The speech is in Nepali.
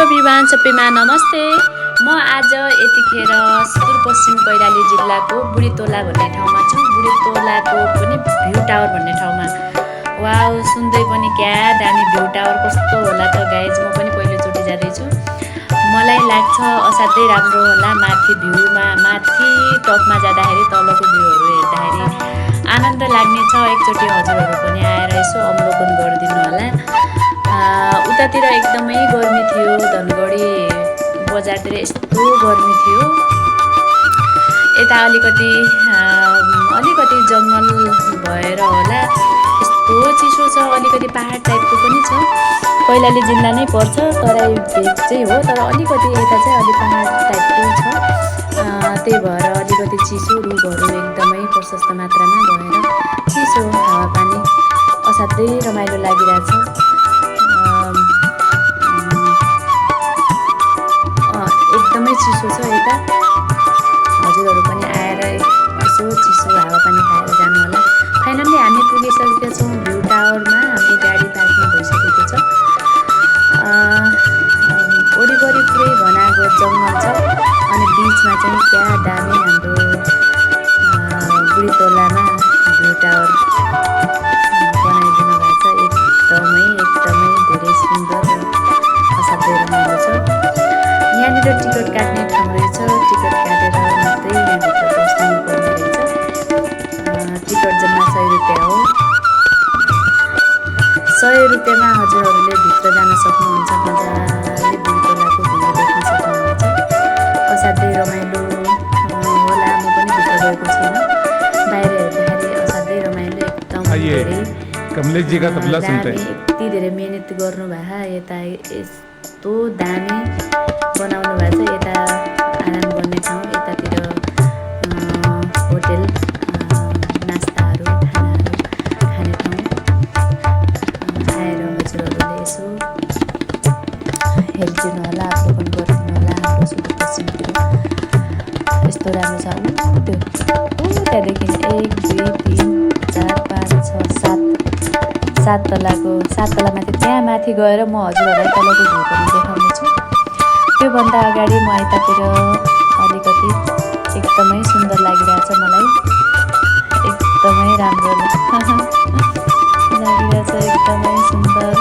एभ्रिवान, सबैमा नमस्ते। म आज यतिखेर सुदूरपश्चिम कैलाली जिल्लाको बुढीतोला भन्ने ठाउँमा छु। बुढीतोलाको पनि भ्यू टावर भन्ने ठाउँमा। वाउ, सुन्दै पनि क्या दामी भ्यू टावर कस्तो होला त गाइज। म पनि पहिलोचोटि जाँदैछु। मलाई लाग्छ असाध्यै राम्रो होला। माथि भ्यूमा, माथि टपमा जाँदाखेरि तलको भ्यूहरू हेर्दाखेरि आनन्द लाग्ने छ। एकचोटि हजुरहरू पनि आएर यसो अवलोकन गरिदिनु होला। उतातिर एकदमै गर्मी थियो। धनगढी बजारतिर यस्तो गर्मी थियो। यता अलिकति जङ्गल भएर होला यस्तो चिसो छ। अलिकति पहाड टाइपको पनि छ। कैलाली जिल्ला नै पर्छ, तराई भेग चाहिँ हो, तर अलिकति यता चाहिँ अलि पहाड टाइपको छ। त्यही भएर अलिकति चिसो, रुखहरू एकदमै प्रशस्त मात्रामा भएर चिसो हावापानी असाध्यै रमाइलो लागिरहेछ। एकदमै चिसो छ यता। हजुरहरू पनि आएर यसो चिसो हावापानी खाएर जानु होला। फाइनल्ली हामी पुगिसकेका छौँ भ्यू टावरमा। हाम्रो गाडी पार्किङ भइसकेको छ। वरिपरि पुरै घना जङ्गल छ अनि बिचमा चाहिँ क्या दामी हाम्रो बुढीतोलामा भ्यू टावर बनाइदिनु भएको छ। एकदमै धेरै सुन्दर र असाध्यै रमाइलो छ। यहाँनिर टिकट काट्ने ठाउँ रहेछ। टिकट काटेर मात्रै यहाँभित्र बस्नुपर्ने रहेछ। टिकट जम्मा 100 रुपियाँ हो। 100 रुपियाँमा हजुरहरूले भित्र जान सक्नुहुन्छ। मजाले बुढीतोलाको भ्यू देख्न सक्नुहुन्छ। असाध्यै रमाइलो होला। म पनि भित्र गएको छैन। बाहिर हेर्दाखेरि असाध्यै रमाइलो, एकदम धेरै यति धेरै मिहिनेत गर्नुभएको। यता यस्तो दामी बनाउनु भएको छ। यता आराम गर्ने ठाउँ, यतातिर होटेल, नास्ताहरू, खानाहरू खाने ठाउँ। आएर हजुरहरूले यसो हेरिदिनु होला, अवलोकन गरिदिनु होला। हाम्रो सुदूरपश्चिमतिर यस्तो राम्रो छ। त्यहाँदेखि 1 2 3 4 5 6 7 तलामाथि त्यहाँ माथि गएर म हजुरहरूलाई तलको भ्यू पनि देखाउने छु। त्योभन्दा अगाडि म यतातिर अलिकति एकदमै सुन्दर लागिरहेछ। मलाई एकदमै राम्रो लागिरहेछ, एकदमै सुन्दर।